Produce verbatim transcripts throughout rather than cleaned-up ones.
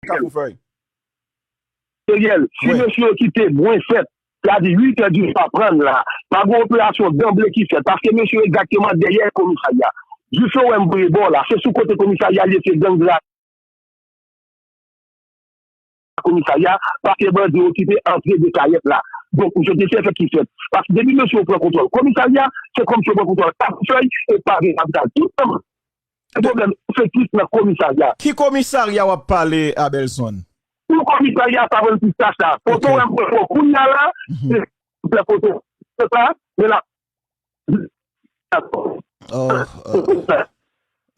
Kafoufèy. Wi. Ariel, si mesye yo kite bwen fèt, sa di uit è di swa pran la, pa gen operasyon danble ki fèt, paske mesye yo egzakteman dèyè komisarya. Dife w wè m voye ba w la, se sou kote komisarya l ye, se gang la komisarya, paske bandi yo kite antre de kayèt la. Donk, misye te fè fèt ki fèt. Paske depi mesye yo pran kontwòl komisarya, se kòmsi yo pran kontwòl Kafoufèy e pa gen kapital. Tout pwoblèm efektif nan komisarya. Ki komisarya w ap pale, Abelson? Pou komisarya Savann Pistach la. Foto wè m pran kounye a la, se foto. Se sa, men la. Oh, euh,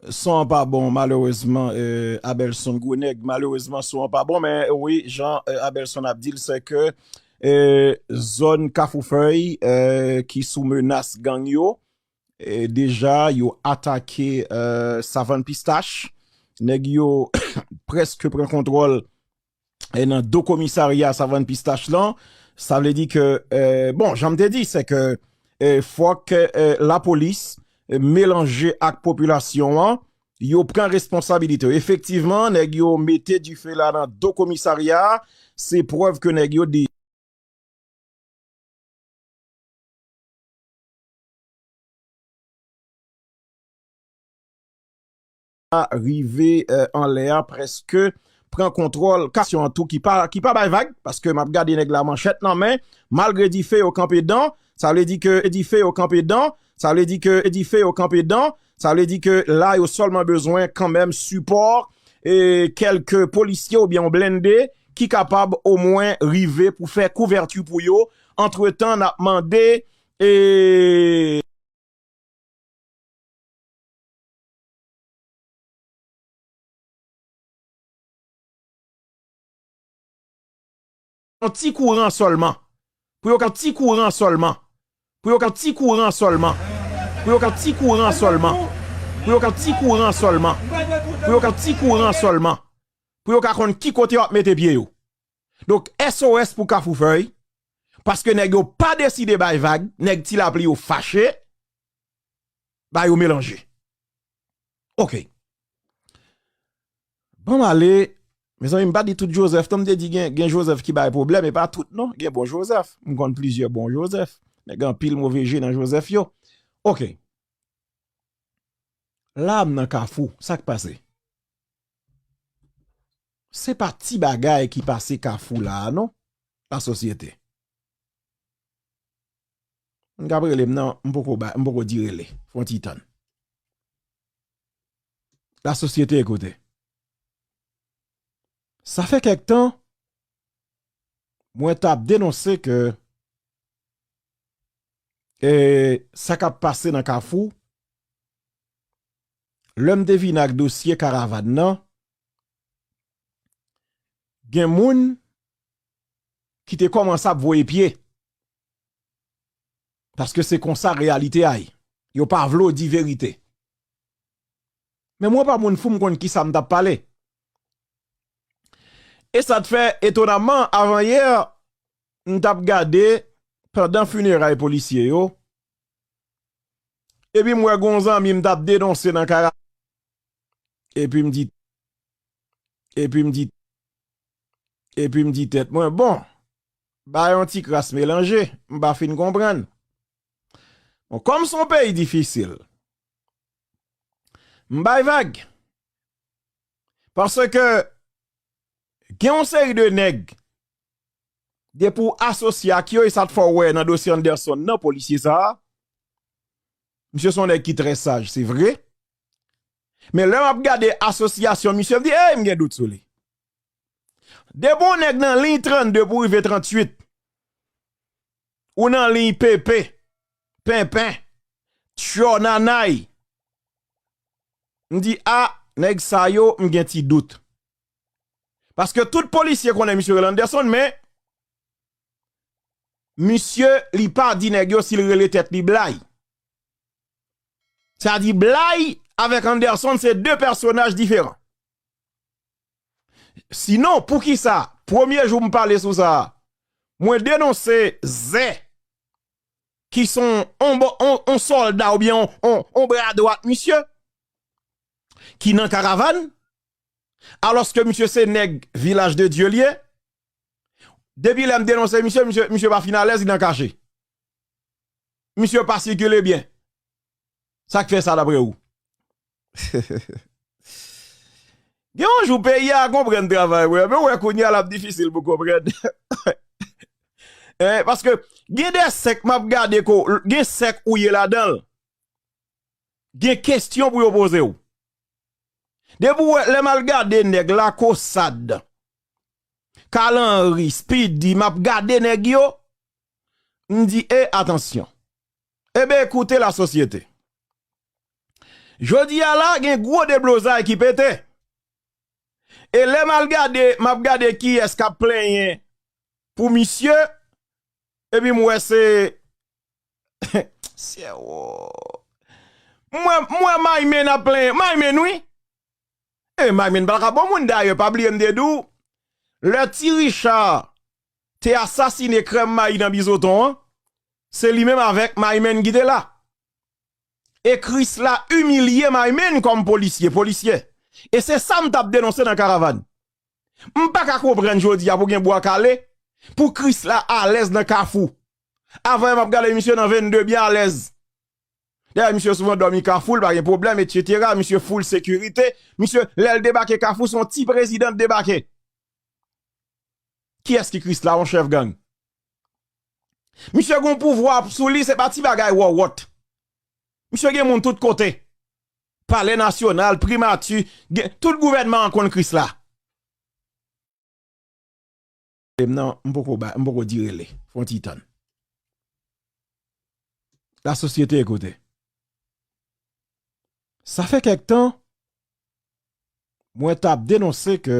son an pa bon, malerezman, euh, Abelson Gwo Nèg, malerezman, son an pa bon, men wi, jan, euh, Abelson ap di l, se ke, euh, zòn Kafoufèy, euh, ki sou menas gang yo, e deja, yo atake, euh, Savann Pistach. Nèg yo prèske pran kontwòl, e nan do komisarya Savann Pistach lan. Sa vle di ke, euh, bon, jan m te di, se ke, euh, fòk, euh, lapolis, euh, melanje ak popilasyon an, yo pran responsabilite yo. Efektivman, nèg yo mete dife la nan do komisarya a. Se prèv ke nèg yo de rive, euh, anlè a, prèske pran kontwòl kasyon an tou ki pa, ki pa bay vag, paske m ap gade nèg la manchèt nan men, malgre dife yo kanpe dan, sa vle di ke dife yo kanpe dan, sa vle di ke dife yo kanpe dan, sa vle di ke la yo sèlman bezwen kanmenm sipò e kèlke polisye oubyen yon blende ki kapab omwen rive pou fè kouvèti pou yo. Antretan, n ap mande, e, yon ti kouran sèlman. Pou yo ka ti kouran sèlman. Pou yo ka ti kouran sèlman. Pou yo ka ti kouran sèlman. Pou yo ka ti kouran sèlman. Pou yo ka ti kouran sèlman. Pou yo ka konn ki kote yo ap mete pye yo. Donk, S O S pou Kafoufèy, paske nèg yo pa deside bay vag, nèg Ti Lapli yo fache, ba yo melanje. Oke. Ban m ale. Mezanmi, m pa di tout Jozèf, non, m te di gen, gen Jozèf ki bay pwoblèm, e pa tout, non. Gen bon Jozèf. M konn plizyè bon Jozèf. Men gen anpil move je nan Jozèf yo. Oke. La, m nan Kafou. Sa k pase? Se pa ti bagay ki pase Kafou la a, non, lasosyete. M k ap rele m nan, m poko ba, m poko di rele. Fè yon ti tann. Lasosyete, ekoute. Sa fè kèk tan, mwen t ap denonse ke, e, sa k ap pase nan Kafou, lè m te vin ak dosye karavàn nan, gen moun ki te kòmanse ap voye pye. Paske se konsa reyalite a ye. Yo pa vle w di verite. Men mwen pa moun fou, m konn kisa m t ap pale. E sa t fè, etonamman, avanyè, m t ap gade pandan fineray polisye yo, epi m wè gen yon zanmi m t ap denonse nan kara-, epi m di, epi m di, epi m di tèt mwen, bon, ba yon ti kras melanje, m pa fin konprann. Bon, kòm se yon peyi difisil, m bay vag. Paske gen yon seri de nèg, depi w asosye ak yo, e sa t fè w wè nan dosye Anderson nan, polisye sa a, misye se yon nèg ki trè saj, se vre. Men lè m ap gade asosyasyon misye, m di, ey, m gen dout sou li. Depi yon nèg nan liy trannde pou rive tranntuit, ou nan liy pepe, penpen, tchò nanay, m di, a, nèg sa yo, m gen ti dout. Paske tout polisye konnen misye rele Anderson, men misye, li pa di nèg yo si l rele tèt li Blay. Sa di Blay avèk Anderson se de pèsonaj diferan. Sinon, poukisa, premye jou m pale sou sa a, mwen denonse Zè, ki se yon, yon, yon, yon sòlda oubyen yon, yon, yon bra dwat misye, ki nan karavàn, Alòske misye se nèg Vilaj de Dye li ye. Depi lè m denonse misye, misye, misye pa fin alèz, li nan kache. Misye pa sikile byen. Sa k fè sa dapre ou? Gen yon jou peyi a konprann travay, wè. Men w wè kounye a l ap difisil pou konprann. Eh, paske gen de sèk m ap gade ko, gen sèk ou ye ladan l. Gen kesyon pou yo poze w. Depi w wè, lè m al gade nèg la, Kosad, Kalanri, Speedy, m ap gade nèg yo, m di, e, atansyon. Eben, ekoute lasosyete. Jodi a la, gen gwo deblozay ki pete. E lè m al gade, m ap gade kiyès k ap plenyen pou misye, epi m wè se, Sye, wo. M wè, m wè Maymen ap plenyen. Maymen, wi. E Maymen pa ka bon moun dayè, pa bliye m te di w, lè Ti Richard te asasine Krèm Mayi nan Bizoton an, se li menm avèk Maymen ki te la. E Krisla imilye Maymen kòm polisye, polisyè. E se sa m t ap denonse nan karavàn. M pa ka konprann jodi a pou gen bwa kale, pou Krisla alèz nan Kafou. Avan yè m ap gade misye nan vennde byen alèz. Dayè, misye souvan dòmi Kafou, l pa gen pwoblèm, etsetera. Misye full sekirite. Misye, lè l debake Kafou, se yon ti prezidan k debake. Kiyès ki Krisla? Yon chèf gang. Misye gen yon pouvwa sou li, se pa ti bagay wòwòt. Misye gen moun tout kote. Palè Nasyonal, Primati, gen, tout gouvènman an konn Krisla. M nan, m poko ba, m poko di rele. Fè yon ti tann. Lasosyete, ekoute. Sa fè kèk tan, mwen t ap denonse ke